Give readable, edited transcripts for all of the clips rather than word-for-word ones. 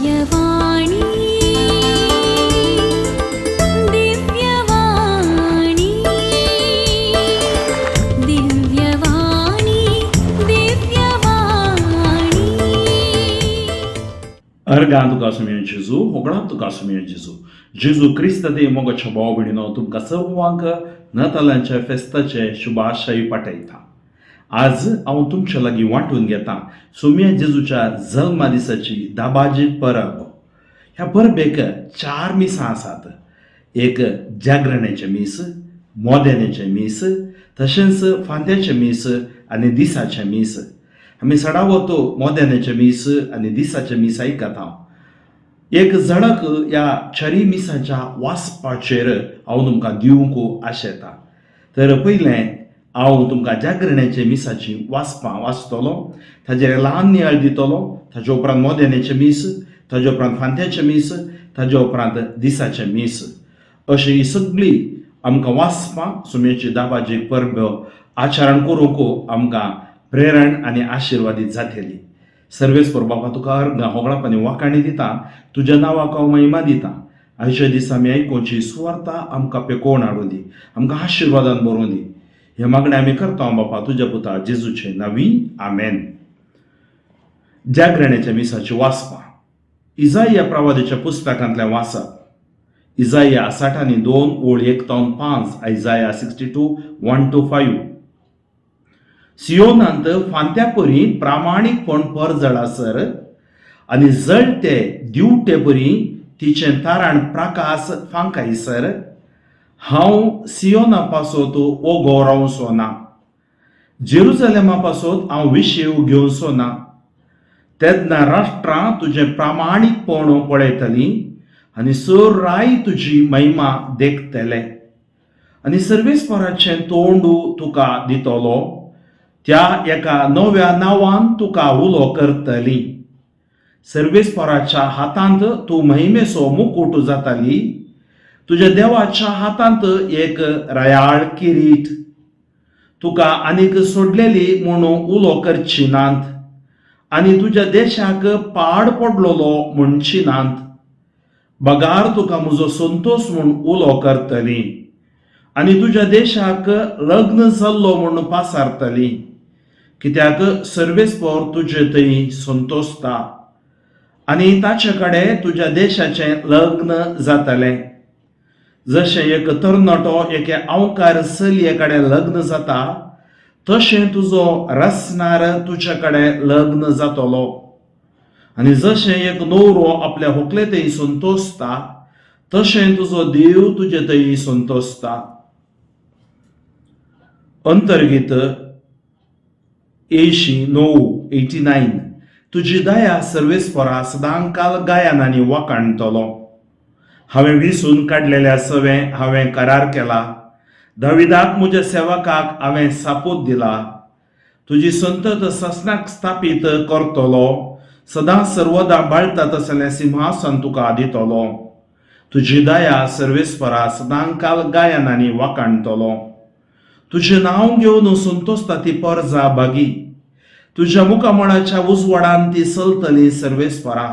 दिव्यवाणी, दिव्यवाणी, दिव्यवाणी, दिव्यवाणी. अर्गां तुका सुमयो जेजू, होगडां तुका सुमयो जेजू. जेजू क्रिस्त दे मोगाच्या भाव भयणीनो, तुमकां सर्वांक नातालांच्या फेस्ताचे शुभाशय पाठयता. आज हांव तुमच्या लागीं वांटून घेता सुमया जेजूच्या जल्मा दिसाची दाबाजी परब. ह्या परबेक चार मिसां आसात. एक जागरणाचें मीस, मोदेनेचें मीस, तशेंच फांत्याचें मीस आनी दिसाचें मीस. आमी सडावत मोदेनेचें मीस आनी दिसाचें मीस आयकता. एक झडक ह्या चारी मिसाच्या वाचपाचेर हांव तुमकां दिवंक आशेता. तर पयलें हांव तुमकां जागरणाचे मिसाची वाचपां वाचतलो, ताजेर ल्हान नियाळ दितलो. ताजे उपरांत मोदेनेचें मीस, ताजे उपरांत फांत्याचें मीस, ताजे उपरांत दिसाचें मीस. अशी ही सगळी आमकां वाचपां सुमेची दाबाजी परब आचरण करूंक आमकां प्रेरण आनी आशिर्वादीत जातली. सर्वेस्पर बापा, तुका अर्गां, होगळाप आनी वाखाणी दिता. तुज्या नांवाक हांव महिमा दिता. आयच्या दिसा आमी आयकोची सुवार्ता आमकां पेकोवन हाडूं दी, आमकां आशिर्वादान भरूं दी. हें मागणें आमी करता बापा तुज्या पुता जेजूचे नांवी, आमेन. जागरणाच्या मिसाची वाचपां. इजाया प्रवादीच्या पुस्तकांतलें वाचप. इजाया 62 ओळ 1 तावन 5. Isaiah 62:1 to 5. सियोनांत फांत्या परी प्रामाणीकपण परजळासर आनी जळते दिवटे परी तिचें तारण प्रकाश फांकायसर हांव सियोना पासत ओगो रावचो ना, जेरुजलेमा पासत हांव विशेव घेवचो ना. तेन्ना राष्ट्रां तुजें प्रामाणीकपण पळयतलीं आनी सराय तुजी महिमा देखतले आनी सर्वेस्पराचें तोंड तुका दितलो त्या एका नव्या नांवान तुका उलो करतली. सर्वेस्पराच्या हातांत तूं महिमेचो मुकूट जाताली, तुज्या देवाच्या हातांत एक रयाळ किरीट. तुका आनीक सोडलेली म्हणून उलो करची नात आनी तुज्या देशाक पाड पडलेलो म्हणची नात, बगार तुका म्हजो संतोश म्हूण उलो करतली आनी तुज्या देशाक लग्न जाल्लो म्हूण पासारतली, कित्याक सर्वेस्पर तुजे थंय संतोशता आनी ताचे कडेन तुज्या देशाचें लग्न जातलें. जशें एक तरणाटो एके अवकार चलये कडेन लग्न जाता, तशें तुजो रसनार तुजे कडेन लग्न जातलो आनी जशें एक न्हवरो आपल्या होकले थंय संतोशता, तशें तुजो देव तुजे थंय संतोशता. अंतर्गीत 89, 89. तुजी दया सर्वेस्परा सदांकाल गायन आनी वाखाणतलो. हांवें विसून काडलेल्या सवें हांवें करार केला, दाविदाक म्हज्या सेवकाक हांवें सापूत दिला, तुजी संतत ससनाक स्थापीत करतलो, सदां सर्वदा बाळटा तसलें सिंहासन तुका दितलो. तुजी दया सर्वेस्परा सदांकाल गायन आनी वाखाणतलो. तुजें नांव घेवन संतोसता ती परजा भागी, तुज्या मुखामळाच्या उजवाडान ती चलतली. सर्वेस्परा,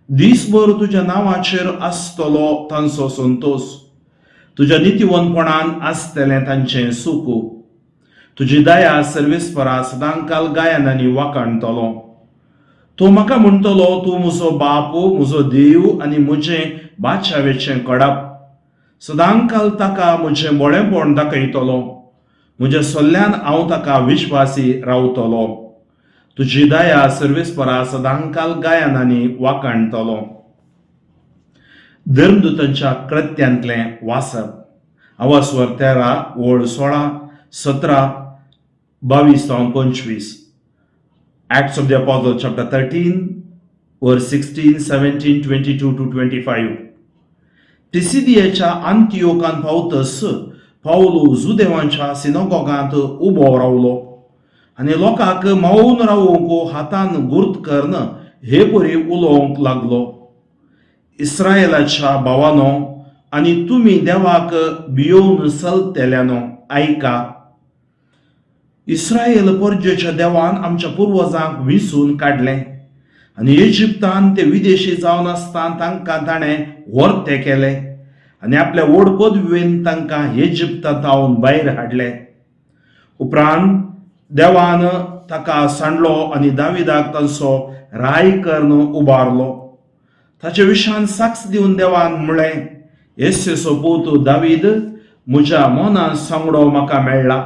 दीसभर तुज्या नांवाचेर आसतलो तांचो संतोश, तुज्या नितीवंतपणान आसतलें तांचें सुख. तुजी दया सर्वेस्परा सदांकाल गायन आनी वाखाणतलो. तूं म्हाका म्हणटलो, तूं म्हजो बाप, म्हजो देव आनी म्हजें बादशावेचें कडप. सदांकाल ताका म्हजें बरेंपण दाखयतलो, म्हज्या सल्ल्यान हांव ताका विश्वासी रावतलो. तुजी दया सर्वेस्परा सदांकाल गायन आनी वाखाणतलो. धर्मदूतांच्या कृत्यांतलें वाचप. आवासवर 13 ओळ 16, 17, 22 जावन 25. Acts of the Apostle, chapter 13, verse 16, 17, 22 to 25. पिसिदियाच्या आंतियोकान पावतस पावलो जुदेवांच्या सिनोगोगांत उबो रावलो आनी लोकांक मौन रावूंक हातान गुर्त करून हे परी उलोवंक लागलो. इस्रायलाच्या भावानो आनी तुमी देवाक भियोवन चलतेल्यानो, आयका. इस्रायल परजेच्या देवान आमच्या पुर्वजांक विसून काडलें आनी आनी इजिप्तान ते विदेशी जावन आसतना तांकां ताणें व्हरते केले आनी आपल्या व्हड पदवेन तांकां इजिप्तांत भायर हाडले. उपरांत देवान ताका सांडलो आनी दाविदाक तांचो राय करून उबारलो. ताचे विशान साक्ष दिवन देवान म्हळें, येस्सेचो पूत दावीद म्हज्या मनान सांगडो म्हाका मेळ्ळा,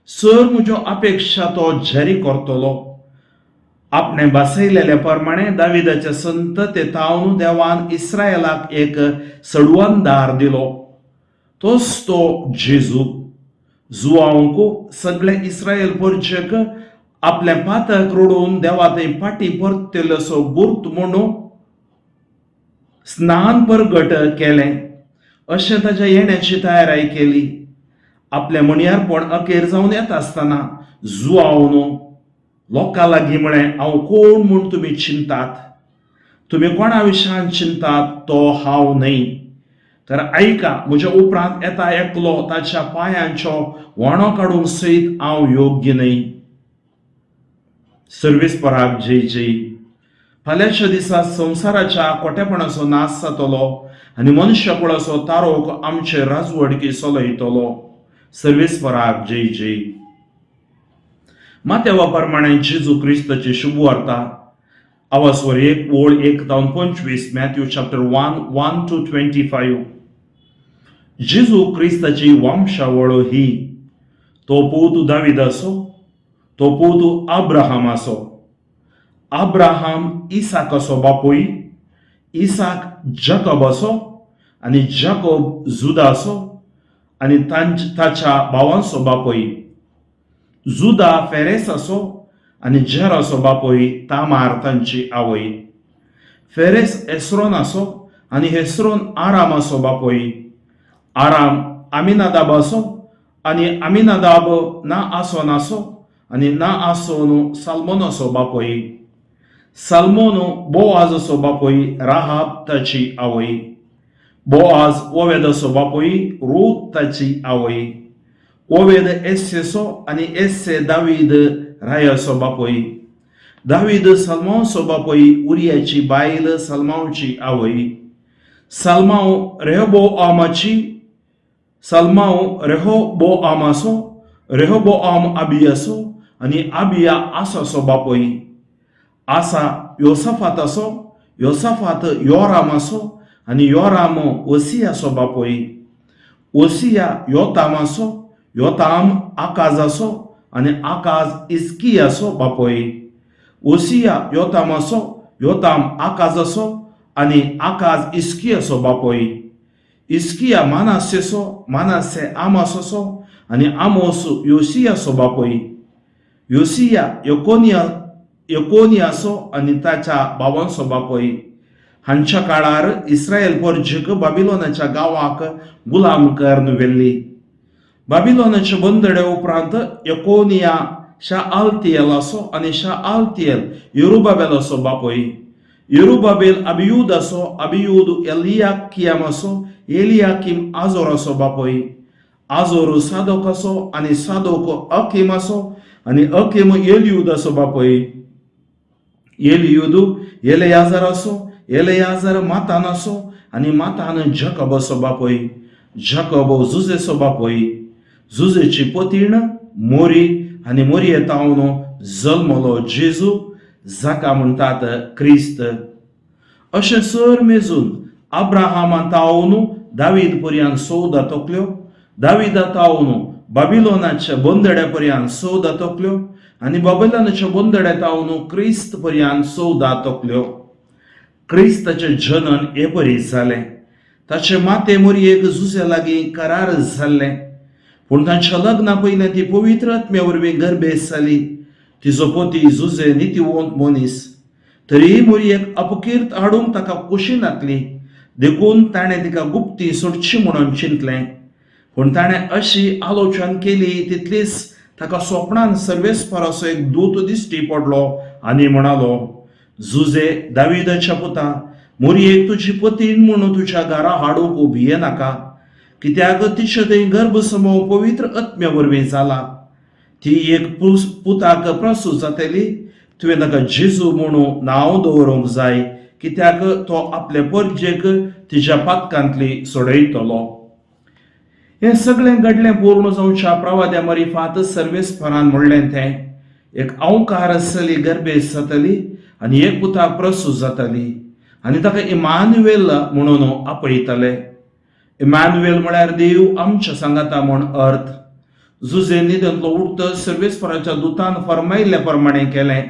सर म्हज्यो अपेक्षा तो जारी करतलो. आपणें भासयलेल्या प्रमाणे दाविदाच्या संतते तावन देवान इस्रायलाक एक सडवणदार दिलो, तोच तो जेजू. जुआंवक सगळे इस्रायल परचेक आपलें पातक रोडून देवा थंय फाटीं परतलेसो गुर्त म्हणून स्नान परगट केलें. अशें ताच्या येण्याची तयाराय केली. आपलें म्हणयारपण अखेर जावन येता आसतना जुआवन लोकां लागीं म्हळें, हांव कोण म्हूण तुमी चिंतात? तुमी कोणा विशयान चिंतात तो हांव न्हय. तर आयका, म्हज्या उपरांत येता एकलो, ताच्या पांयांचो व्हाणो काडूंक सयत हांव योग्य न्हय. सर्वेस्पराक जय जय. फाल्यांच्या दिसा संवसाराच्या खोटेपणाचो नाश जातलो आनी मनशाकुळाचो तारोक आमचे राजवडकी चलयतलो. सर्वेस्पराक जय जय. मातेवा प्रमाणे जेजू क्रिस्ताची शुभवार्ता, आवाजवर 1 ओळ 1 जावन 25, Matthew chapter 1, 1 to 25. जेजू क्रिस्ताची वंशावळ ही. तो पूत दाविदाचो, तो पूत अब्राहमाचो, अब्राहम इसाकाचो बापूय, इसाक जकबाचो आनी जकोब जुदाचो आनी ताच्या भावांचो बापूय. जुदा फेरेसाचो आनी जेराचो बापूय, तामार तांची आवय. फेरेस हेस्रोनाचो आनी हेस्रोन आरामाचो बापूय. आराम आमिनादाबाचो आनी आमिनादाब ना आसोनाचो आनी ना आसोन साल्मोनाचो बापूय. साल्मोन बोआजाचो बापूय, राहाब ताची आवय. बोआज ओवेदाचो बापूय, रूत ताची आवय. ओवेद एस्सेचो आनी एस्से दावीद रायाचो बापूय. दावीद सलमांवचो बापूय, उरियाची बायल सलमांवची आवय. सलमांव रेहोबोआमाची, सलमांव रेहोबोआमाचो, रेहोबोआम आबियाचो आनी आबिया आसाचो बापूय. आसा योसफाताचो, योसफात योरामाचो आनी योराम ओसियाचो बापूय. ओसिया योतामाचो, योताम आकाजाचो आनी आकाज इस्कियाचो बापूय. ओसिया योतामाचो, योताम आकाजाचो आनी आकाज इस्कियाचो बापूय. इस्किया मानासेचो, मानासे आमासाचो आनी आमोस योसियाचो बापूय. योसिया यकोनियाचो आनी ताच्या भावांचो बापूय. हांच्या काळार इस्रायल परजेक बाबिलोनाच्या गांवाक गुलाम करून व्हेल्ली. बाबिलोनाच्या बंदडे उपरांत यकोनिया शा आल्तियलाचो आनी शा आल्तियल युरुबाबेलाचो बापूय. युरुबाबेल अबियूदाचो, अबियूद एलियाकियामाचो, एलियाकीम आजोराचो बापूय. आजोर सादोकाचो आनी सादोक अकीमाचो आनी अकीम एलियुदाचो बापूय. एलियुद एलेयाजराचो, एलेयाजर मातानाचो आनी मातान जकबाचो बापूय. जकब जुजेचो बापूय. जुजेची पतीण मोरी आनी मोरये तावन जल्मलो जेजू, जाका म्हणटात क्रिस्त. अशें सर मेजून अब्राहमा तावन दावीद पर्यंत 14 तकल्यो, दाविदा तावन बाबिलोनाच्या बंदड्या पर्यंत 14 तकल्यो आनी बाबिलोनाच्या बंदड्या तावन क्रिस्त पर्यंत 14 तकल्यो. क्रिस्ताचें जनन हे परी जालें. ताचे माते मोरयेक जुजे लागीं करार जाल्लें, पूण तांच्या लग्ना पयलें ती पवित्र आत्म्या वरवीं गर्भेस्त जाली. तिजो पती जुजे नितीवंत मनीस. तरी मोरयेक अपकीर्त हाडूंक ताका खोशी नातली, देखून ताणें तिका गुप्ती सोडची म्हणून चिंतलें. पूण ताणें अशी आलोचन केली तितलीच ताका सोपणान सर्वेस्पराचो एक दूत दिश्टी पडलो आनी म्हणालो, जुजे दाविदाच्या पुता, मोरयेक तुजी पतीण म्हणून तुज्या घरा हाडूंक भिये नाका, कित्याक तिचे थंय गर्भसमो पवित्र आत्म्या वरवीं जाला. ती एक पुताक प्रसूत जातली. तुवें ताका जेजू म्हणून नांव दवरूंक जाय, कित्याक तो आपले परजेक तिच्या पातकांतली सोडयतलो. हें सगळें घडलें पूर्ण जावच्या प्रवाद्या मरिफात सर्वेस्परान म्हणलें तें, एक अंवकार आसली गर्भेस जातली आनी एक पुताक प्रसूत जातली आनी ताका इमानुएल म्हणून आपयतले. इमानुएल म्हळ्यार देव आमच्या सांगाता म्हूण अर्थ. जुजे न्हिदेंतलो उठत सर्वेस्पराच्या दुतान फर्मायिल्ल्या प्रमाणें केलें.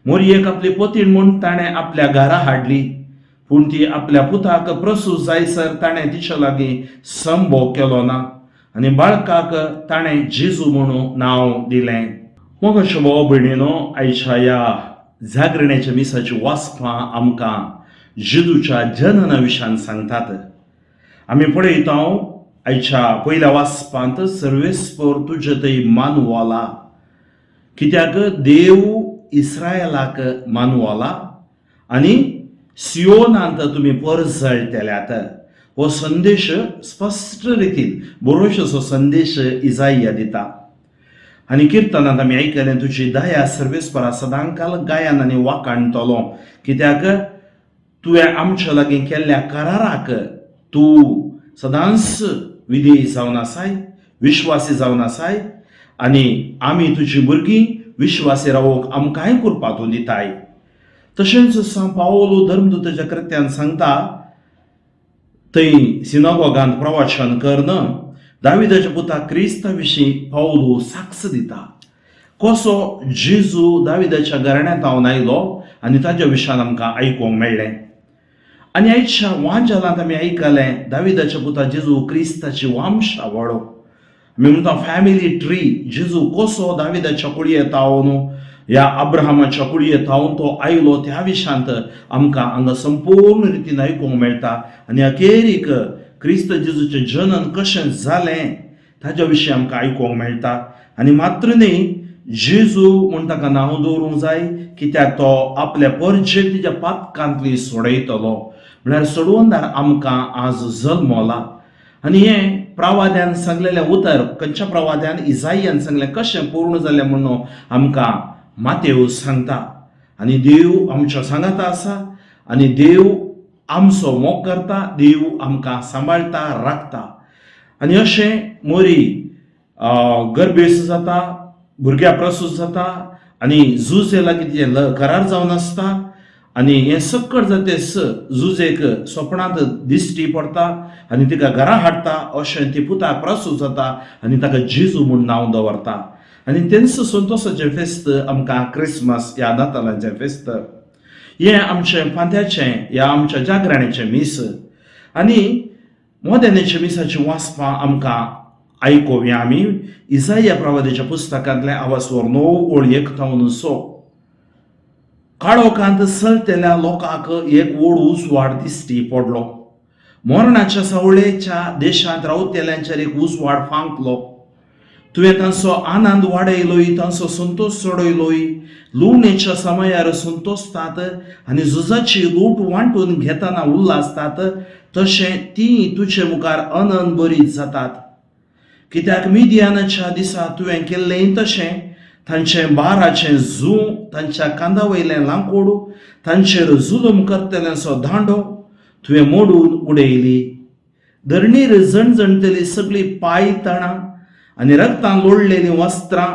मोरयेक आपली पतीण म्हूण ताणें आपल्या घरा हाडली, पूण ती आपल्या पुताक प्रसूत जायसर ताणें तिच्या लागीं संभोग केलो ना आनी बाळकाक ताणें जेजू म्हणून नांव दिलें. मोगाच्या भाव भयणीनो, आयच्या ह्या जागरण्याच्या मिसाची वाचपां आमकां जेजूच्या जनना विशयान सांगतात. आमी पळयता आयच्या पयल्या वाचपांत, सर्वेस्पर तुजे थंय मानवला, कित्याक देव इस्रायलाक मानवला आनी सियोनांत तुमी परजळटेल्यात. हो संदेश स्पश्ट रितीन बरोसो संदेश इजाइया दिता. आनी किर्तनांत आमी आयकलें, तुजी दया सर्वेस्परा सदांकाल गायन आनी वाखाणटलो, कित्याक तुवें आमच्या लागीं केल्ल्या कराराक तूं सदांच विधेयी जावन आसाय, विश्वासी जावन आसाय आनी आमी तुजी भुरगीं विश्वासी रावूंक आमकांय कृपा तूं दिताय. तशेंच सांत पावलो धर्मदूताच्या कृत्यान सांगता, थंय सिनागोगांत प्रवचन करन दाविदाच्या पुता क्रिस्ता विशीं पावलो साक्ष दिता, कसो जेजू दाविदाच्या घराण्यांत हांव आयलो आनी ताज्या विशयान आमकां आयकूंक मेळ्ळें. आनी आयच्या वांजालांत आमी आयकलें दाविदाच्या पुता जेजू क्रिस्ताची वंशावळ. आमी म्हणटा फॅमिली ट्री. जेजू कसो दाविदाच्या कुळयेंत न्हू ह्या अब्राहमाच्या कुळयेंत तो आयलो, त्या विशयांत आमकां हांगा संपूर्ण रितीन आयकूंक मेळटा. आनी अखेरीक क्रिस्त जेजूचें जनन कशें जालें ताज्या विशीं आमकां आयकूंक मेळटा. आनी मात्र न्ही, जेजू म्हूण ताका नांव दवरूंक जाय, कित्याक तो आपल्या परजेक तिच्या पातकांतली सोडयतलो. म्हळ्यार सोडवणदार आमकां आज जल्मला. आनी हें प्रवाद्यान सांगलेलें उतर, खंयच्या प्रवाद्यान? इजाइयान सांगलें, कशें पूर्ण जालें म्हणून आमकां मातेव सांगता. आनी देव आमच्या सांगाता आसा आनी देव आमचो मोग करता, देव आमकां सांबाळटा, राखता. आनी अशें मोरी गर्भेस्त जाता, भुरग्या प्रसूत जाता आनी जुजे लागीं तिचें करार जावन आसता. आनी हें सक्कड जाता जुजेक सपनांत दिश्टी पडटा आनी तिका घरा हाडटा. अशें ती पुताक प्रसूत जाता आनी ताका जेजू म्हूण नांव दवरता. आनी तेंच संतोसाचें फेस्त आमकां क्रिसमस ह्या नातालांचें फेस्त. हें आमचें फांत्याचें ह्या आमच्या जागरणाचें मीस. आनी मोदेनेच्या मिसाची वाचपां आमकां आयकुया आमी इजाया प्रवादाच्या पुस्तकांतलें आवासवर 9 ओळ 1 थावन 6. काळोखांत चलतल्या लोकांक एक व्हड उजवाड दिश्टी पडलो, मरणाच्या सावळेच्या देशांत रावतल्यांचेर एक उजवाड फांकलो. तुवें तांचो आनंद वाडयलोय, तांचो संतोश चडयलोय. लुवणेच्या समयार संतोशतात आनी झुजाची लूट वांटून घेतना उल्हासतात, तशें ती तुजे मुखार आनंद बरीत जातात. कित्याक मिदियानाच्या दिसा तुवें केल्लें तशें तांचें बाराचें जूं, तांच्या कांदा वयलें लांकूड, तांचेर जुलूम करतल्यांचो दांडो तुवें मोडून उडयली. धरणीर झणझणटली सगळीं पांयतणां आनी रक्तान लोळलेलीं वस्त्रां,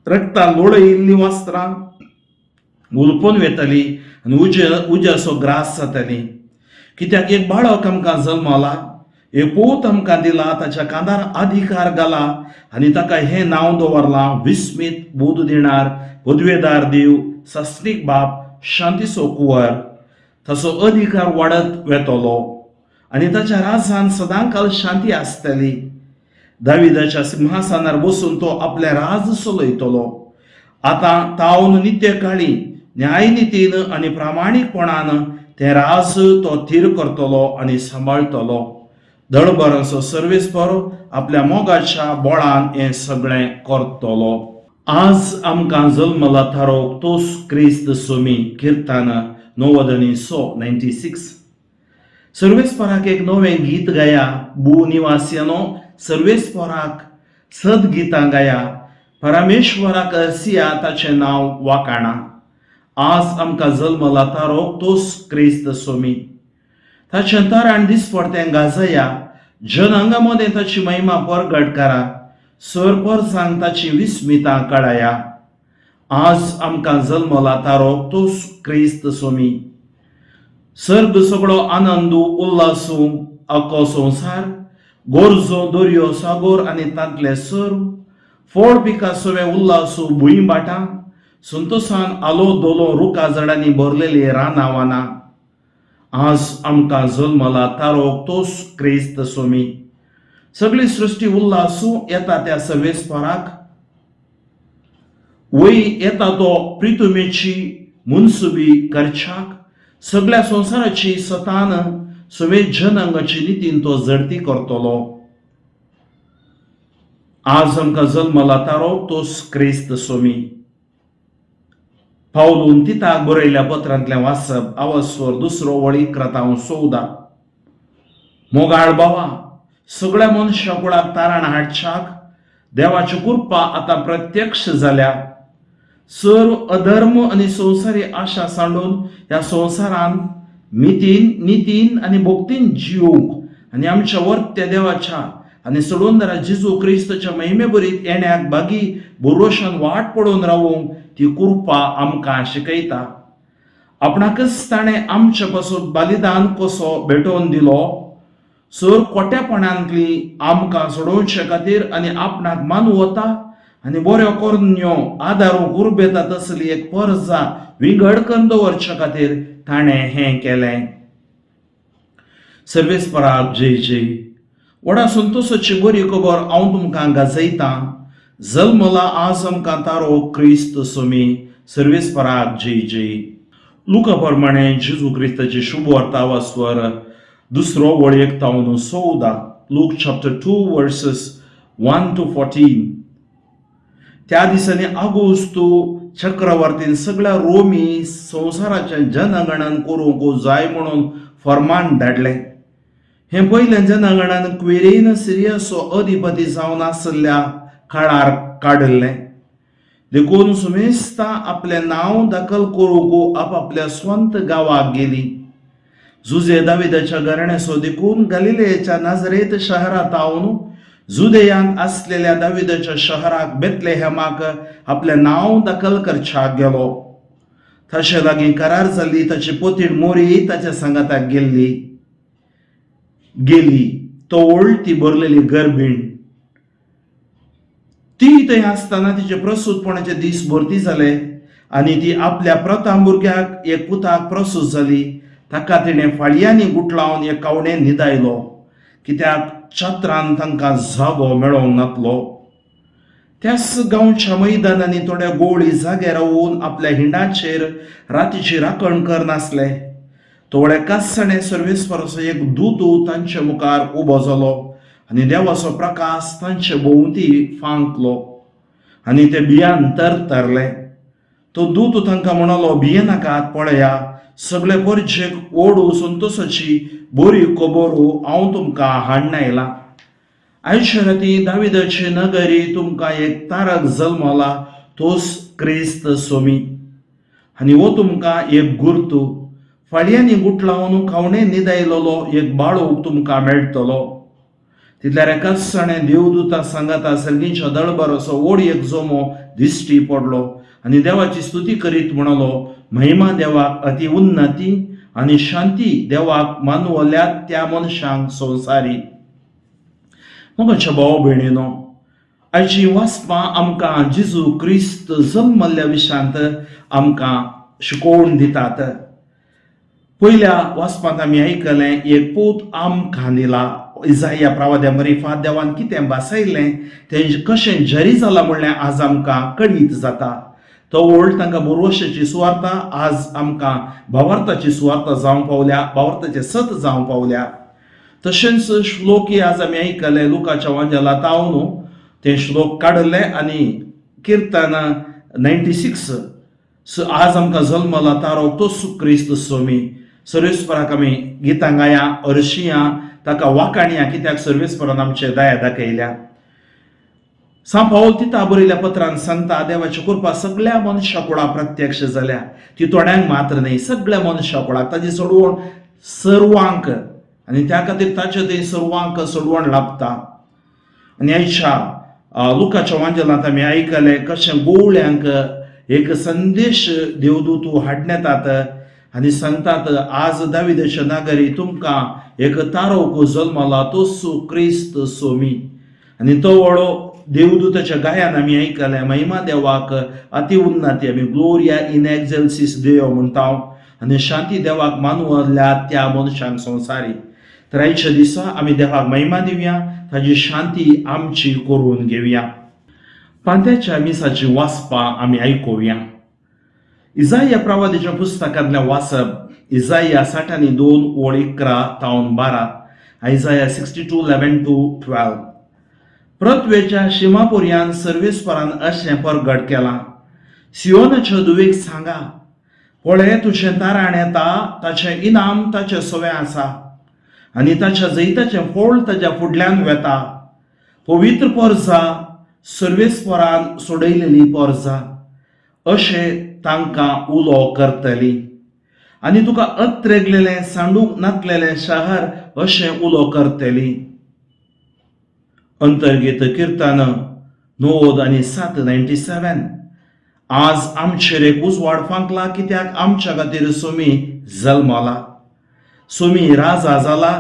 रक्तान लोळयिल्लीं वस्त्रां हुलपून वेतली आनी उज्या उज्याचो ग्रास जातली. कित्याक एक बाळक आमकां जल्मला, एक पूत आमकां दिला, ताच्या कांदार अधिकार घाला आनी ताका हें नांव दवरलां, विस्मीत, बोध दिणार, पदवेदार देव, सस्नीक बाप, शांतीचो कुंवर. ताचो अधिकार वाडत वेतलो आनी ताच्या राजान सदांकाल शांती आसतली. दाविदाच्या सिंहासनार बसून तो आपलें राज चलयतलो, आतां तावन नित्य काळी न्यायनितीन आनी प्रामाणीकपणान तें राज तो थीर करतलो आनी सांबाळटलो. दळबरांचो सर्वेस्पर आपल्या मोगाच्या बोळान हें सगळें करतलो. आज आमकां जल्मला थारोक तोस क्रिस्त सोमी. किर्तन 96, 96. सर्वेस्पराक एक नवें गीत गाया, भू निवासियानो, सर्वेस्पराक सद गितां गाया. परमेश्वराक अर्सिया ताचें नांव वाकाणा. आज आमकां जल्मला तारो तोच क्रिस्त सोमी. ताचें तारण दिसपडतें गाजया, जनांगा मदें ताची महिमा परगट करा, सर परसांक ताची विस्मितां कळया. आज आमकां जल्मला तारो तोच क्रिस्त सोमी. सर्ग सगळो आनंदू उल्लासू आख्खो संवसार, गोरजो दर्यो सागोर आनी तांतले सर्व फळ पिका सवे उल्लासू भूंय भाटां, संतोसान आलो दोलो रुखा झाडांनी भरलेली रानां वानां. आज आमकां जल्मला तारो तोच क्रिस्त सोमी. सगळी सृश्टी उल्लासू येता त्या सवेस्पराक वय येता तो प्रितुमेची मुनसुबी करच्याक, सगळ्या संवसाराची सतान सवे जनंगाची नितीन तो झडती करतलो. आज आमकां जल्मला तारो तोच क्रिस्त सोमी. पावलून तिताक बरयल्या पत्रांतलें वाचप, आवस्वर दुसरो वळी क्रातांव 14. मोगाळ बाबा, सगळ्या मनशा कुळाक तारण हाडच्याक देवाची कृपा आतां प्रत्यक्ष जाल्या. सर्व अधर्म आनी संवसारी आशा सांडून ह्या संवसारांत मितीन, नितीन आनी भक्तीन जिवंक आनी आमच्या वर्त्या देवाच्या आनी सोडूनदारा जेजू क्रिस्ताच्या महिमे भरीत येण्याक बागी भरोशान वाट पडोवन रावूंक ती कृपा आमकां शिकयता. आपणाकच ताणें आमचे पासून बलिदान कसो भेटोवन दिलो सर कोट्यापणांतली आमकां सोडोवचे खातीर आनी आपणाक मानू वता आनी बऱ्यो करण्यो आदारूंक उर्बेता तसली एक परजा विंगड करून दवरचे खातीर ताणें हें केलें. सर्वेस्पराक जय जय. व्हडा संतोसाची बरी खबर हांव तुमकां गाजयतां, जल्मला आज आमकां तारो क्रिस्त सोमी. सर्वेस्पराक जय जय. लुका प्रमाणे जेजू क्रिस्ताची शुभ वार्ता, वास्वर दुसरो वळयेक तावन 14. Luke chapter 2 verses 1 to 14. त्या दिसांनी आगुस्तू चक्रवर्तीन सगळ्या रोमी संवसाराचें जनगणन करूंक जाय म्हणून फर्मान धाडलें. हें पयलें जनगणन क्वेरेन सिरियाचो अधिपती जावन आशिल्ल्या काळार काडिल्लें. देखून सुमेस्ता आपलें नांव दाखल करूंक आपापल्या स्वंत गांवाक गेली. जुजे दाविदाच्या घराण्याचो देखून गालिलेच्या नाजरेत शहरात तावन जुदेयांत आसलेल्या दाविदाच्या शहराक बेतलेहमाक आपलें नांव दाखल करच्याक गेलो. ताचे लागीं करार जाल्ली ताची पोतीण मोरी ताच्या सांगाताक गेल्ली गेली तवळ ती भरलेली गर्भीण. ती थंय आसतना तिचे प्रसूतपणाचे दीस भरती जाले आनी ती आपल्या प्रथम भुरग्याक, एक पुताक प्रसूत जाली. ताका तिणें फाळयांनी गुटलावन एक कावणेन न्हिदायलो, कित्याक छत्रान तांकां जागो मेळोंक नातलो. त्याच गांवच्या मैदानांनी थोड्या गोवळी जाग्यार रावून आपल्या हिंडाचेर रातीची राखण करनासले. थोड्या कासाणे सर्वेस्पराचो एक दूत तांचे मुखार उबो जालो आनी देवाचो प्रकाश तांचे भोंवती फांकलो आनी ते भियान तरतरले. तो दूत तांकां म्हणलो, भियेनाकात, पळया, सगळे परजेक ओडू संतोसाची बरी खबर हांव तुमकां हाडून आयलां. आयच्या राती दाविदाची नगरी तुमकां एक तारक जल्मला, तोच क्रिस्त सोमी. आनी हो तुमकां एक गुर्तू, फाळयांनी गुटलावन खावणे न्हिदायलेलो एक बाळूक तुमकां मेळटलो. तितल्यार एकाच सणे देवदूता सांगाता सर्गींच्या दळबर असो व्हड एक जमो दिश्टी पडलो आनी देवाची स्तुती करीत म्हणलो, महिमा देवाक अति उन्नती आनी शांती देवाक मानवल्या त्या मनशांक संवसारी. मोगाच्या भाव भयणीनो, आयची वाचपां आमकां जेजू क्रिस्त जल्मल्ल्या विशयांत आमकां शिकोवन दितात. पयल्या वाचपांत आमी आयकलें, एक पूत आमकां दिला. इजाया प्रवाद्या मरिफात देवान कितें भासयलें तें कशें जरी जालां म्हणलें आज आमकां कळीत जाता. तो ओल्ड तांकां बोरवशाची सुवार्ता आज आमकां भावार्थाची सुवार्ता जावंक पावल्या, भावार्थाचें सत जावंक पावल्या. तशेंच श्लोकी आज आमी आयकले, लुकाच्या वांजेला तावन ते श्लोक काडले आनी किर्तन 96. आज आमकां जल्मला तारो तो क्रिस्त स्वामी. सर्वेस्पराक आमी गितां गाया, अर्शियां, ताका वाकाणया, कित्याक सर्वेस्परान आमचे दया दाखयल्या. सांव पावल तिता बरयल्या पत्रान सांगता, देवाची कृपा सगळ्या मनशा कुळा प्रत्यक्ष जाल्या. ती थोड्यांक मात्र न्हय, सगळ्या मनशा कुळाक. ताजी सोडवण सर्वांक आनी त्या खातीर ताचे थंय सर्वांक सोडवण लाभता. आनी आयच्या लुकाच्या वांजेलांत आमी आयकलें कशें गोवळ्यांक एक संदेश देवदूत हाडण्यातात आनी सांगतात, आज दाविदाच्या नागरी तुमकां एक तारोक जल्मला, तोसू क्रिस्त सोमी. आनी तो वळो देवदूताच्या गायान आमी आयकलें, महिमा देवाक अति उन्नती, आमी ग्लोरिया इन एक्झेल्सिस देव म्हणटा, आनी शांती देवाक मानवल्या त्या मनशांक संवसारी. तर आयच्या दिसा आमी देवाक महिमा दिवया, ताजी शांती आमची करून घेवया. पांत्याच्या मिसाची वाचपां आमी आयकुया. इजाया प्रवादीच्या पुस्तकांतलें वाचप, इजाया 62 ओळ 11 तावन 12, Isaiah 62:11 to 12. पृथ्वेच्या शिमापुर्यान सर्वेस्परान अशें परगट केलां, सियोनाच्या धुवेक सांगा, पळय तुजें ताराण येता, ताचें इनाम ताचें सवें आसा आनी ताच्या जैताचें फळ ताच्या फुडल्यान वेता. पवित्र पोरजा, सर्वेस्परान सोडयलेली पोरजा अशें तांकां उलो करतली आनी तुका अत्रेगलेलें, सांडूंक नातलेलें शहर अशें उलो करतली. अंतर्गीत किर्तन 97, 97. आज आमचेर एक उजवाड फांकला, कित्याक आमच्या खातीर सोमी जल्मला. सोमी राजा जाला.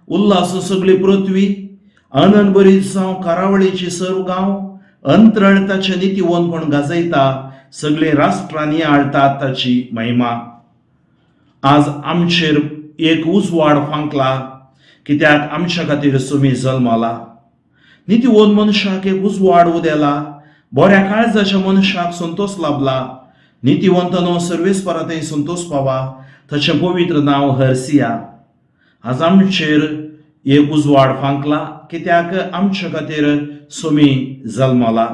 उल्हास सगळी पृथ्वी, आनंद बरी जावं करावळीची सर्व गांव. अंतरळ ताचें नितीवंतपण गाजयता, सगळीं राष्ट्रां नियाळतात ताची महिमा. आज आमचेर एक उजवाड फांकला, कित्याक आमच्या खातीर सोमी जल्मला. नितीवंत मनशाक एक उजवाड उदेला, बऱ्या काळजाच्या मनशाक संतोष लाभला. नितीवंतानो, सर्वेस्परा थंय संतोष पावा, ताचें पवित्र नांव हरसिया. आज आमचेर एक उजवाड फांकला, कित्याक आमच्या खातीर सोमी जल्मला.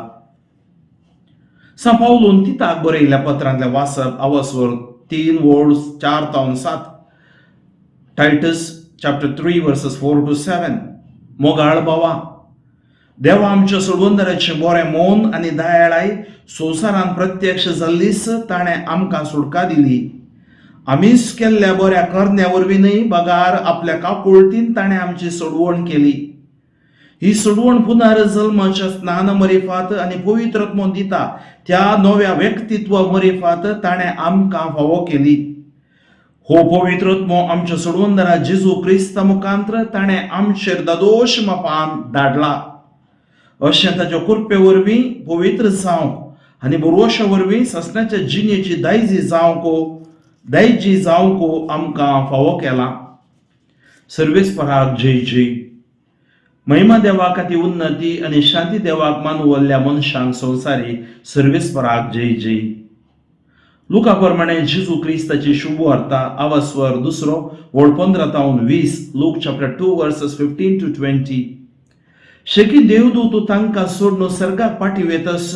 सांव पावलून तिताक बरयल्ल्या पत्रांतलें वाचप, आवस्वर 3 ओळ 4 तावन 7, Titus chapter 3 verses 4 to 7. मोगाळ भावा, देवा आमच्या सोडवंदराचें बरें मन आनी दयाळाय संवसारान प्रत्यक्ष जाल्लीच ताणें आमकां सुटका दिली. आमीच केल्ल्या बऱ्या करण्या वरवीं न्हय, बगार आपल्या काकुळटीन ताणें आमची सोडवण केली. ही सोडवण पुनर्जल्माच्या स्नान मरिफात आनी पवित्रत्व दिता त्या नव्या व्यक्तित्व मरिफात ताणें आमकां फावो केली. हो पवित्रत्व आमच्या सोडवंदरा जेजू क्रिस्ता मुखांत्र ताणें आमचेर दादोश मापान धाडला. अशें ताच्या कृपे वरवीं पवित्र जावंक आनी बरोशा वरवीं ससण्याच्या जिणेची दायजी जावंक आमकां फावो केला. सर्वेस्पराक जय जय. महिमा देवाक अति उन्नती आनी शांती देवाक मानवल्ल्या मनशांक संवसारी. सर्वेस्पराक जय जय. लुका प्रमाणे जेजू क्रिस्ताची शुभ वार्ता, आवास्वर दुसरो ओळ 15 तावन 20, Luke chapter 2 verses 15 to 20. शेकी देवदूत तांकां सोडून सर्गाक पाटी वेतस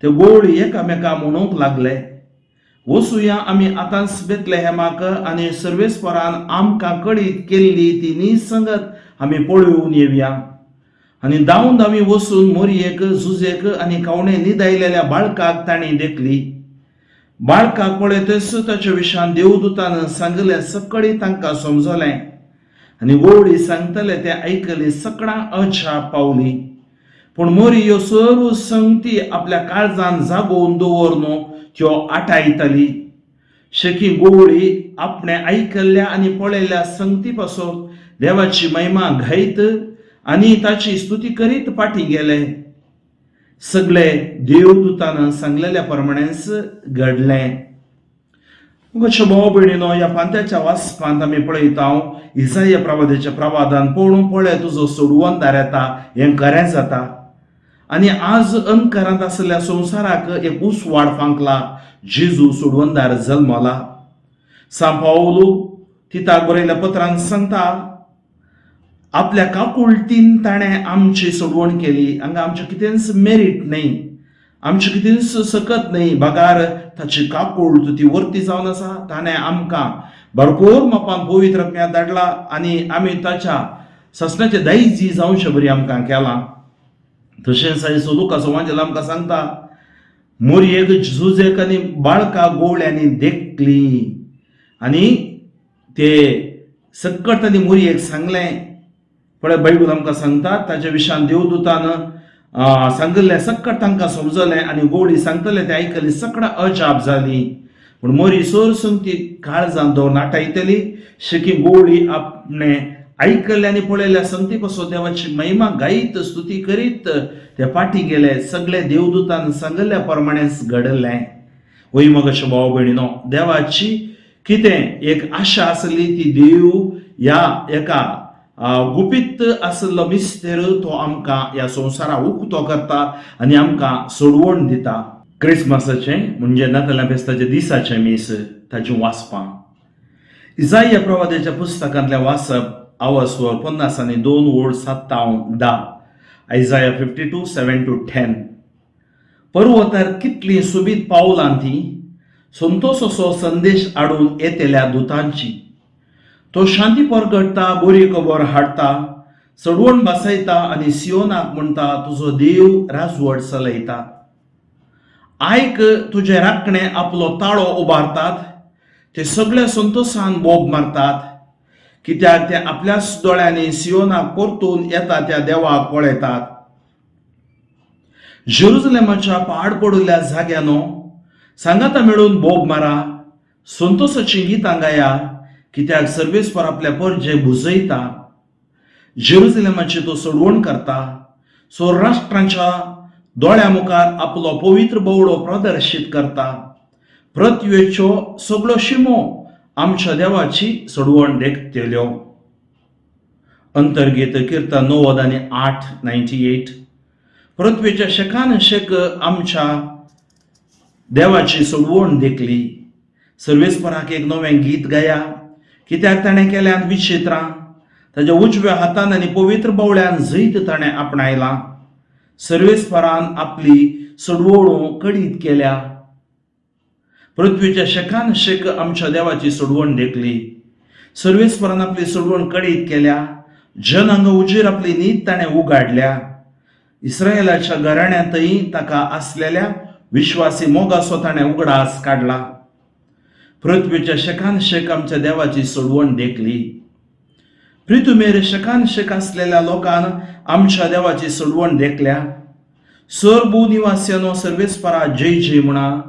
ते गोवळी एकामेका म्हणूंक लागले, वसुया आमी आतांच बेतलेहेमाक आनी सर्वेस्परान आमकां कळीत केल्ली ती निसंगत आमी पळोवन येवया. आनी धांवन धांवी वचून मोरयेक, जुजेक आनी कावणे निदायलेल्या बाळकाक तांणी देखली. बाळकाक पळयतच ताच्या विशान देवदूतान सांगलें सकळी तांकां समजलें. आनी गोवळी सांगतले तें आयकली सकडां अजाप पावली. पूण मोरी ह्यो सर्व संगती आपल्या काळजान जागोवन दवरन त्यो आटायताली. शेकी गोवळी आपणे आयकल्ल्या आनी पळयल्ल्या संगती पासून देवाची महिमा गायत आनी ताची स्तुती करीत फाटीं गेले. सगळे देवदूतान सांगलेल्या प्रमाणेच घडलें. मुखाच्या भाव भयणीनो, ह्या पांत्याच्या वाचपांत आमी पळयता, इसाया प्रवादाच्या प्रवादान पळोवन, पळय तुजो सोडवणदार येता, हें खरें जाता. आनी आज अंधकारांत आशिल्ल्या संवसाराक एक उजवाड फांकला, जेजू सोडवणदार जल्मला. सांव पावलू तिताक बरयल्या पत्रान सांगता, आपल्या काकुळटीन ताणें आमची सोडवण केली. हांगा आमचें कितेंच मेरीट न्हय, आमचें कितेंच सकत न्हय, बगार ताची काकूळ ती वर्ती जावन आसा. ताणें आमकां भरपूर मापान पवित्र आत्म्या धाडला आनी आमी ताच्या ससनाचे दायजी जावचे बरी आमकां केलां. तशेंच आयचो लुकाचो वांजेल आमकां सांगता, मोरयेक जुजेक आनी बाळका गोवळ्यांनी देखली आनी ते सक्कट आनी मोरयेक सांगलें. पळय, बायबल आमकां सांगता, ताच्या विशयान देवदूतान सांगिल्लें सक्कट तांकां समजलें आनी गोवळी सांगतले तें आयकली सकडां अजाप जाली. पूण मोरी सोरसून ती काळजान दवर नाटायतली शेकी गोवळी आपणे आयकल्ले आनी पळयल्या संगती कसो देवाची महिमा गायत स्तुती करीत ते फाटी गेले. सगळे देवदूतान सांगिल्ल्या प्रमाणेच घडलें. वय मगशे भाव भयणीनो, देवाची कितें एक आशा आसली ती देव ह्या एका गुपीत आशिल्लो मिस्तेर तो आमकां ह्या संवसारा उक्तो करता आनी आमकां सोडवण दिता. क्रिसमसाचें म्हणजे नातालां फेस्ताच्या दिसाचें मीस, ताचीं वाचपां. इजाया प्रवाद्याच्या पुस्तकांतलें वाचप, आवस्वर 52 ओळ 7 तावन 10, Isaiah 52:7 to 10. पर्वतार कितलीं सोबीत पावलां ती संतोस असो संदेश हाडून येतल्या दुतांची. तो शांती परगटता, बरी खबर हाडटा, सडवण बसयता आनी सियोनाक म्हणटा, तुजो देव राजवट चलयता. आयक, तुजे राखणे आपलो ताळो उबारतात, ते सगळे संतोसान बोब मारतात, कित्याक ते आपल्याच दोळ्यांनी सियोनाक परतून येता त्या देवाक पळयतात. जेरुजलेमाच्या पाड पडिल्ल्या जाग्यानो, सांगाता मेळून बोब मारा, संतोसाचीं गितां गाया, कित्याक सर्वेस्पर आपल्या परजे बुजयता, जेरुजलेमाची तो सोडवण करता. सो राष्ट्रांच्या दोळ्या मुखार आपलो पवित्र बवळो प्रदर्शीत करता. पृथ्वेच्यो सगळ्यो शिमो आमच्या देवाची सोडवण देखतल्यो. अंतर्गीत किर्तन 98, 98. पृथ्वेच्या शेकान शेक आमच्या देवाची सोडवण देखली. सर्वेस्पराक एक नवें गीत गाया, कित्याक ताणें केल्यान विचित्रां. ताज्या उजव्या हातान आनी पवित्र बवळ्यान जैत ताणें आपणायलां. सर्वेस्परान आपली सोडवणूक कडीत केल्या. पृथ्वीच्या शेकान शेक आमच्या देवाची सोडवण देखली. सर्वेस्परान आपली सोडवण कडीत केल्या. जनांग उजेर आपली नीत ताणें उगाडल्या. इस्रायलाच्या घराण्यांतय ताका आसलेल्या विश्वासी मोगाचो ताणें उगडास काडला. पृथ्वीच्या शेकान शेक आमच्या देवाची सोडवण देखली. पृथ्वीर शेकान शेक आसलेल्या लोकान आमच्या देवाची सोडवण देखल्या. सर भू निवास्यानो, सर्वेस्परा जय जय म्हणा,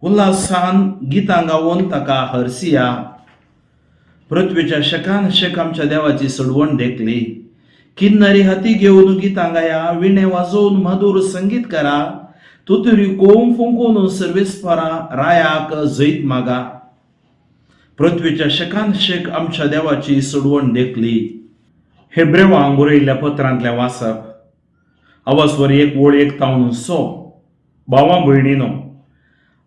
उल्हासान गितां गावन ताका हरसिया. पृथ्वीच्या शेकान शेक आमच्या देवाची सोडवण देखली. किन्नरी हाती घेवन गितां गाया, विणे वाजोवन मधुर संगीत करा, तुतुरी कोम फुंकून सर्वेस्परा रायाक जैत मागा. पृथ्वीच्या शेकान शेक आमच्या देवाची सोडवण देखली. हेब्रेवांक बरयल्ल्या पत्रांतलें वाचप, आवस्वर 1 ओळ 1 तावन 6. भावा भयणीनो,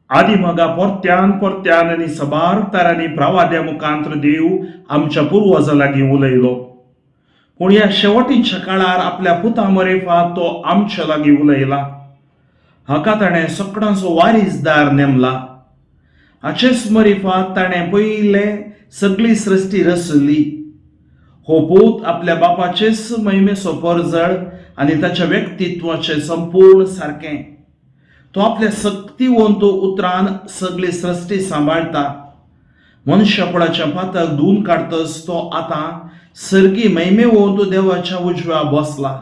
आदी मगा परत्यान परत्यान आनी सबार तरांनी प्रवाद्या मुखांत्र देव आमच्या पुर्वजा लागीं उलयलो, पूण ह्या शेवटीच्या काळार आपल्या पुता मरेफात तो आमच्या लागीं उलयला. हाका ताणें सकडांचो वारीसदार नेमला. हाचेच मरिफात ताणें पयले सगळी सृश्टी रचली. हो पूत आपल्या बापाचेच महिमेचो परजळ आनी ताच्या व्यक्तित्वाचें संपूर्ण सारकें. तो आपल्या सक्तिवंत उतरान सगळी सृश्टी सांबाळटा. मनशाकुळाच्या पातक धुवन काडतच तो आतां सर्गी महिमेवंत देवाच्या उजव्या बसला.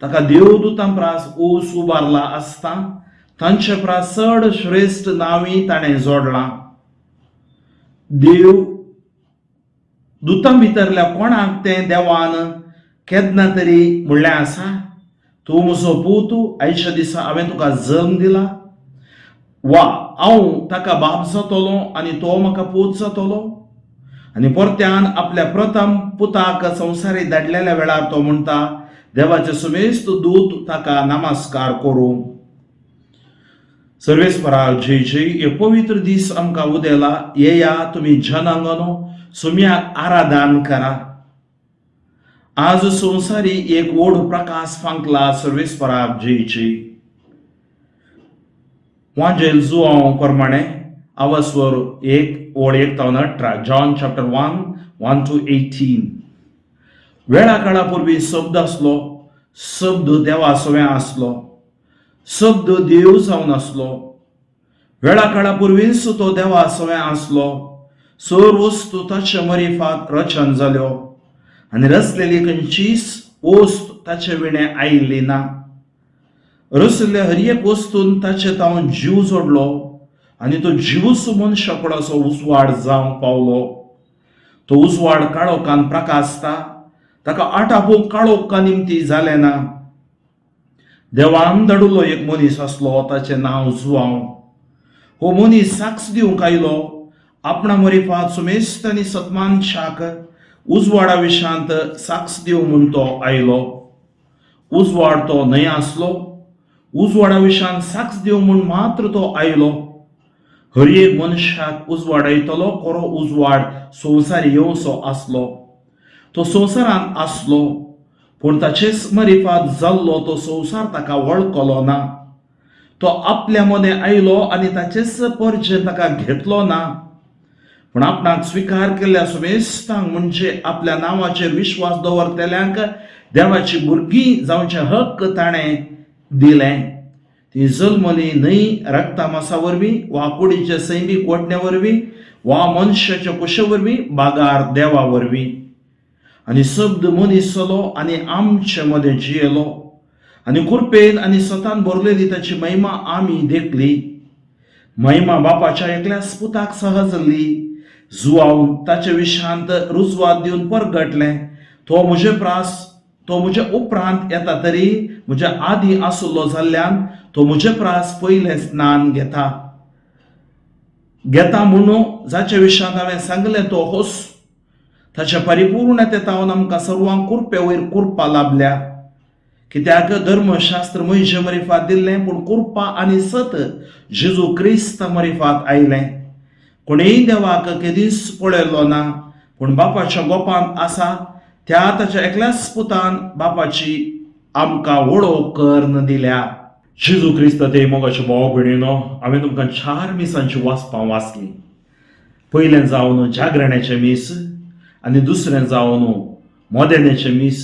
ताका देवदूतां प्रास ऊस उबारला आसता, तांचे प्रास चड श्रेश्ठ नांवी ताणें जोडलां. देव दुतां भितरल्या कोणाक तें देवान केन्ना तरी म्हणलें आसा, तूं म्हजो पूत, आयच्या दिसा हांवें तुका जल्म दिला? वा हांव ताका बाप जातलो आनी तो म्हाका पूत जातलो? आनी परत्यान आपल्या प्रथम पुताक संवसारी धाडलेल्या वेळार तो म्हणटा, देवाचे समेस्त दूत ताका नमस्कार करूं. सर्वेस्परा जय जय. हे पवित्र दीस आमकां उदेला. येया तुमी जनांगनो, सुम्याक आराधन करा. आज संवसारी एक व्हड प्रकाश फांकला. सर्वेस्पराक जय जय. वांजेल जुवांव प्रमाणे, आवस्वर 1 ओळ 1 तावन 18, John chapter 1:1 to 18. वेळा काळा पूर्वी शब्द आसलो. शब्द देवा सवें आसलो, शब्द देव जावन आसलो. वेळा काळा पुर्वींच तो देवा सवें आसलो. सर वस्तू ताचे मरिफात रचन जाल्यो आनी रचलेली खंयचीच वस्त ताचे विणें आयिल्ली ना. रचिल्ल्या हर एक वस्तून ताचे तावन जीव जोडलो आनी तो जिवूच मनशाकुडाचो उजवाड जावंक पावलो. तो उजवाड काळोखान प्रकाशता, ताका आटापूंक काळोखा निमती जालें ना. देवान धाडिल्लो एक मनीस आसलो, ताचें नांव जुवांव. हो मनीस साक्ष दिवंक आयलो, आपणा मरिफात सुमेस्त आनी सतमानशाक उजवाडा विशांत साक्ष दिवंक म्हूण तो आयलो. उजवाड तो न्हय आसलो, उजवाडा विशांत साक्ष दिवंक म्हूण मात्र तो आयलो. हर एक मनशाक उजवाडायतलो खरो उजवाड संवसार येवचो आसलो. तो संवसारांत आसलो, पूण ताचेच मरिफात जाल्लो तो संवसार ताका वळखलो ना. तो आपल्या मदें आयलो आनी ताचेच परजेन ताका घेतलो ना. पूण आपणाक स्विकार केल्ल्या सुमेस्तांक, म्हणजे आपल्या नांवाचेर विश्वास दवरतल्यांक, देवाची भुरगीं जावचे हक्क ताणें दिलें. ती जल्मली न्हय रक्ता मासा वरवीं वा कुडीचे सैमीक वडणे वरवीं वा मनशाच्या कुशे वरवीं, बागार देवा वरवीं. आनी शब्द मनीस जालो आनी आमचे मदें जियेलो आनी कृपेन आनी सतान भरलेली ताची महिमा आमी देखली. महिमा बापाच्या एकल्याच पुताक सहजली. जुवावन ताचे विशांत रुजवात दिवन परगटलें, तो म्हजे प्रास तो म्हज्या उपरांत येता तरी म्हज्या आदीं आसलो जाल्ल्यान तो म्हजे प्रास पयलें स्नान घेता घेता म्हणून जाच्या विशांत हांवें सांगलें तो होस. ताच्या परिपूर्णते तावन आमकां सर्वांक कुरपे वयर कुरपा लाभल्या. कित्याक धर्मशास्त्र मोयजे मरिफात दिल्लें, पूण कुरपा आनी सत जेजू क्रिस्त मरिफात आयलें. कोणेय देवाक केदींच पळयलो ना, पूण बापाच्या गोपांत आसा त्या ताच्या एकल्याच पुतान बापाची आमकां वळख करून दिल्या. जेजू क्रिस्त ते मोगाचे भाव भयणीनो, हांवें तुमकां चार मिसांची वाचपां वाचली. पयलें जावन जागरण्याचें मीस आनी दुसरें जावन मोदेण्याचें मीस,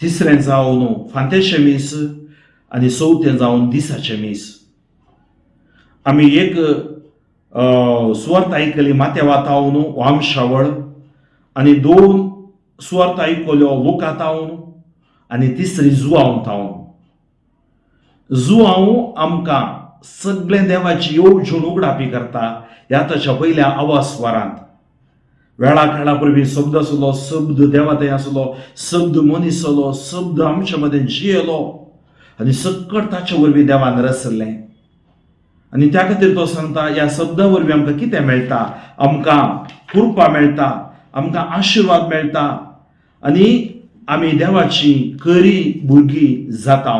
तिसरें जावन फांत्याचें मीस आनी चवथें जावन दिसाचें मीस. आमी एक सुवार्त आयकली माथ्यावा तावन वामशावळ आनी दोन सुवार्त आयकल्यो लुका तावन आनी तिसरी जुवांव तावन. जुवांव आमकां सगळें देवाची येवजण उगडापी करता. ह्या ताच्या पयल्या आवाजवारांत वेळा काळा पूर्वी शब्द आसलो, शब्द देवा थंय आसलो, शब्द मनीस जालो, शब्द आमच्या मदें जियेलो आनी सकट ताचे वरवीं देवान रचलें. आनी त्या खातीर तो सांगता, ह्या शब्दा वरवीं आमकां कितें मेळटा? आमकां कृपा मेळटा, आमकां आशिर्वाद मेळटा आनी आमी देवाची खरी भुरगीं जाता.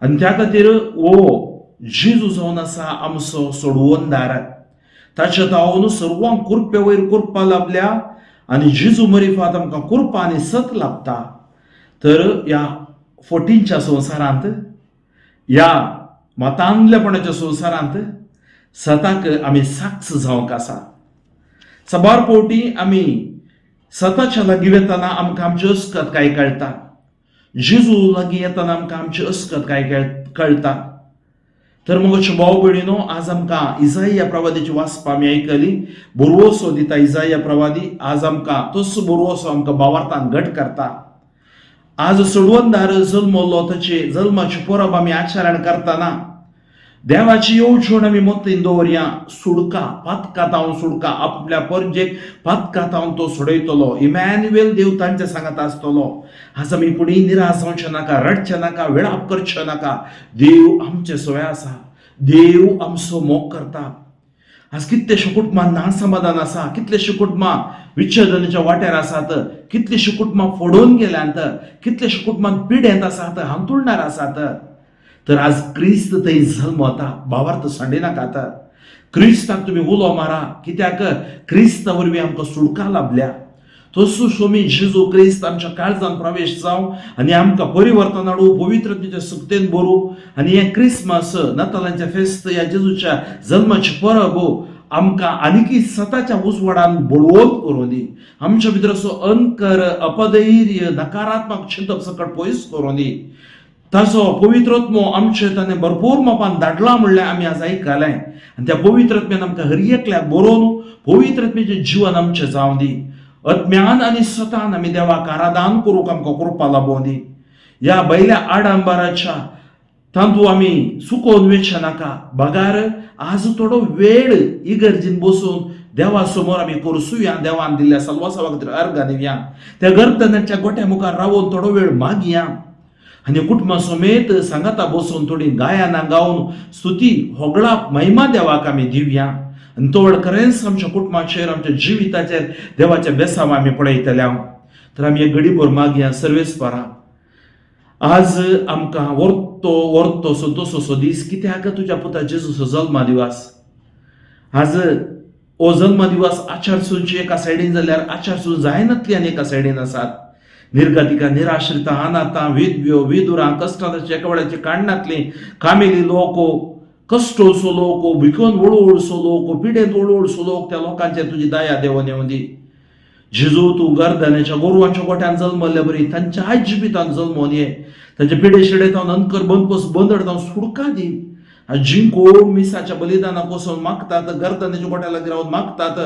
आनी त्या खातीर हो जेजू जावन आसा आमचो सोडवणदार. ताच्या तावन सर्वांक कुरपे वयर कुरपा लाभल्या आनी जेजू मरिफात आमकां कुरपा आनी सत लाभता. तर ह्या फटींच्या संवसारांत, ह्या मतांधलेपणाच्या संवसारांत सताक आमी साक्ष जावंक आसा. साबार फावटी आमी सताच्या लागीं वेतना आमकां आमची अस्कत काय कळटा, जेजू लागीं येतना आमकां आमची अस्कत काय कळटा. तर मग भाव भयणीनो, आज आमकां इजाया प्रवादीची वाचपा आमी आयकली. भरवसो दिता इजाया प्रवादी आज आमकां. तोच भरवसो आमकां भावार्थान घट करता. आज सोडवणदार जल्मलो, ताचे जल्माची परब आमी आचरण करतना देवाची येवजण आमी मतीन दवरया. सुडका, पातका तावन सुडका, आपल्या परजेक पातका तावन तो सोडयतलो. इमॅन्युएल देव तांच्या सांगात आसतलो. आज आमी फुडें निराश जावचें नाका, रडचें नाका, विळाप करचें नाका. देव आमचे सोय आसा, देव आमचो मोग करता. आज कितलेशे कुटुंबां नासमाधान आसा, कितलेशे कुटुंबां विच्छेदनाच्या वाट्यार आसात, कितलेशे कुटुंबां फोडून गेल्यांत, कितलेशे कुटुंबां पिडेंत आसात, हांतुळणार आसात. तर आज क्रिस्त थंय जल्मता. भावार्थ सांडिनाकात. क्रिस्ताक तुमी उलो मारा, कित्याक क्रिस्ता वरवीं आमकां सुडका लाभल्या. तसो स्वामी जेजू क्रिस्त आमच्या काळजान प्रवेश जावं आनी आमकां परिवर्तन हाडूं, पवित्रतेच्या सक्तेन भरूं. आनी हें क्रिसमस, नातालांचें फेस्त, ह्या जेजूच्या जल्माची परब. आमकां आनीकय सताच्या उजवाडान बळवंत करूं दी. आमच्या भितर असो अनकर, अपधैर्य, नकारात्मक चिंतप सकट पयस करूं दी. ताचो पवित्रत्मो आमचे ताणें भरपूर मापान धाडला म्हणल्यार आमी आज आयकलें आनी त्या पवित्रत्म्यान आमकां हर एकल्याक बरोवन पवित्रत्म्याचें जिवन आमचें जावं दी. अज्ञान आनी सतान आमी देवाक आराधन करूंक आमकां कृपा लाबोवं दी. ह्या बैल्या आडंबराच्या तातूंत आमी चुकोवन वेचें नाका, बगार आज थोडो वेळ इगर्जीन बसून देवा समोर आमी करसुया. देवान दिल्ल्या सलवासावा खातीर अर्गां दिवया. त्या गर्दनाच्या गोट्या मुखार रावून थोडो वेळ मागया आनी कुटुंबा समेत सांगाता बसून थोडी गायनां गावन स्तुती, होगळाप, महिमा देवाक आमी दिवया आनी तो वेळ खरेंच आमच्या कुटुंबाचेर, आमच्या जिविताचेर देवाच्या बेसांव आमी पळयतले. तर आमी एक घडीभर मागया. सर्वेस्परा, आज आमकां वर्तो वर्तो संतोसो दीस, कित्याक तुज्या पुता जेजूचो जल्मा दिवस आज. हो जल्म दिवस आचारसूंची एका सायडीन जाल्यार आचारसून जायनातली आनी एका सायडीन आसात निर्गतिका, निराश्रितां, अनाथां, विधव्यो, विदुरां, कश्टांचे एका वेळाचे काडनातली कामेली लोक, कश्टोसो लोक, भिकोन वळवळसो लोक, पिडेंत वळवळसो लोक, त्या लोकांचेर तुजी दया देवोन येवं दी. जेजू, तूं गर्दनेच्या गोरवांच्या गोट्यान जल्मल्ले बरी तांच्या जिवितान जल्मोन ये. तांच्या पिडे शिडे जावन अनकर बंदपोस बंदड जावन सुडका दी. आनी जी कोण मिसाच्या बलिदानाक वचून मागतात, गर्दनेच्या गोट्या लागीं रावन मागतात,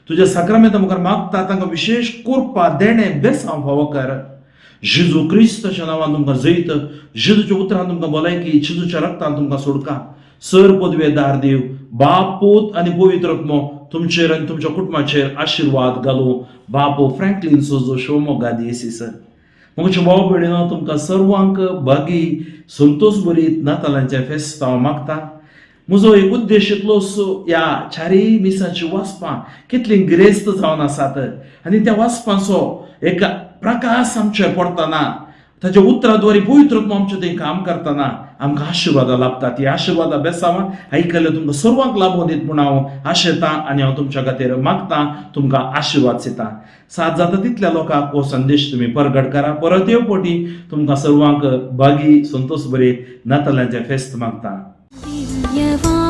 तुज्या साक्रामेंता मुखार मागतात, तांकां विशेश कृपा, देणें, बेसांव फावो कर. जेजू क्रिस्ताच्या नांवान तुमकां जैत, जेजूच्या उतरान तुमकां भलायकी, जेजूच्या रक्तान तुमकां सोडका. सर पदवेदार देव बाप, पूत आनी पवित्र आत्मो तुमचेर आनी तुमच्या कुटुंबाचेर आशिर्वाद घालूं. बापू फ्रँकलीन सोजो, शिवमोग्गा दियेसीस. म्हज्या भाव भयणीनो, तुमकां सर्वांक भागी संतोष भरीत नातालांचें फेस्तांव मागता. म्हजो एक उद्देश इतलो सो, ह्या चारीय मिसाची वाचपां कितलीं गिरेस्त जावन आसात आनी त्या वाचपांचो एक प्रकाश आमचेर पडटना, ताच्या उतराद्वारे पवित्र आत्मो आमचें थंय काम करतना आमकां आशिर्वादां लाभतात. ती आशिर्वादां, बेसांवां आयकल्ले तुमकां सर्वांक लाभोवन दीत म्हूण हांव आशेतां आनी हांव तुमच्या खातीर मागतां, तुमकां आशिर्वाद दिता. साथ जाता तितल्या लोकांक हो संदेश तुमी परगट करा. परत येव पटी तुमकां सर्वांक भागी संतोष बरी नातालांचें फेस्त मागता. दिव्यवाणी.